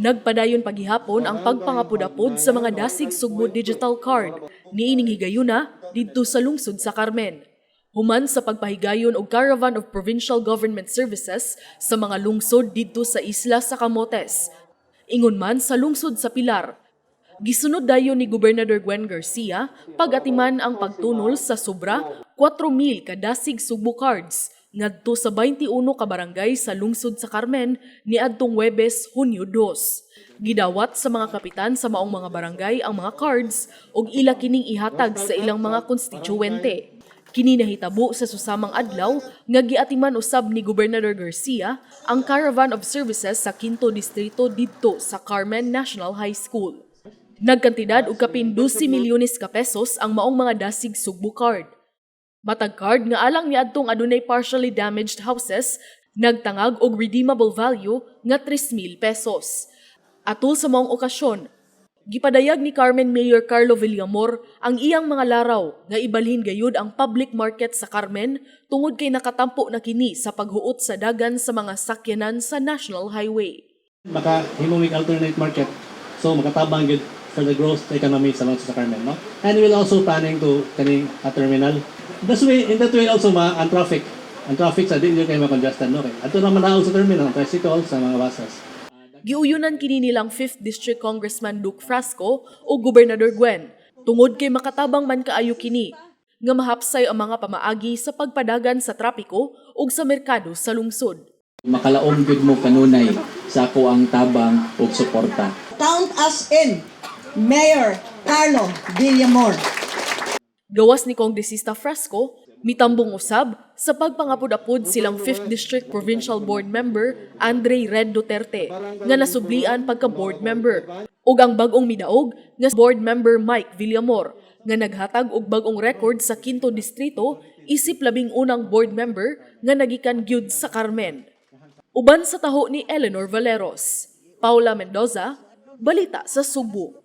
Nagpadayon pagihapon ang pagpangapud-apod sa mga Dasig Sugbo Digital Card niining higayuna didto sa lungsod sa Carmen. Human sa pagpahigayon og Caravan of Provincial Government Services sa mga lungsod didto sa isla sa Camotes. Ingon man sa lungsod sa Pilar. Gisunod dayon ni Gobernador Gwen Garcia pag-atiman ang pagtunol sa sobra 4,000 ka Dasig Sugbo cards ngadto sa 21 ka barangay sa lungsod sa Carmen niadtong Webes, Hunyo 2. Gidawat sa mga kapitan sa maong mga barangay ang mga cards ug ila kining ihatag sa ilang mga konstituente. Kini nahitabo sa susamang adlaw nga giatiman usab ni Gobernador Garcia ang Caravan of Services sa Quinto Distrito didto sa Carmen National High School. Nagkantidad og kapin 12 milyones ka pesos ang maong mga Dasig Sugbo card. Matag card nga alang niadtong adunay partially damaged houses nagtangag og redeemable value nga 3,000 pesos. Atol sa maong okasyon, gipadayag ni Carmen Mayor Carlo Villamor ang iyang mga laraw nga ibalhin gayud ang public market sa Carmen tungod kay nakatampo na kini sa paghuot sa dagan sa mga sakyanan sa National Highway. Maka himo alternate market, so makatabang gyud for the growth economy sa lungsod sa Carmen, no? And we'll also planning to kaning a terminal. That's way in that way also ma ang traffic sa di kay ma-congested, no? Kay adto naman naog sa terminal ang tricycle, sa mga buses. Giuyunan kini nilang 5th District Congressman Luke Frasco o Gobernador Gwen tungod kay makatabang man kaayo kini nga mahapsay ang mga pamaagi sa pagpadagan sa trapiko ug sa merkado sa lungsod. Makalaom gyud mo kanunay sa ako ang tabang ug suporta. Count us in, Mayor Carlo Villamor. Gawas ni Kongresista Frasco, mitambong usab sa pagpangapud-apod silang 5th District Provincial Board Member Andre Red Duterte nga nasublian pagka board member ug ang bag-ong midaog nga board member Mike Villamor nga naghatag og bag-ong record sa Quinto Distrito isip 11 board member nga nagikan gyud sa Carmen. Uban sa taho ni Eleanor Valeros, Paula Mendoza, Balita sa Sugbo.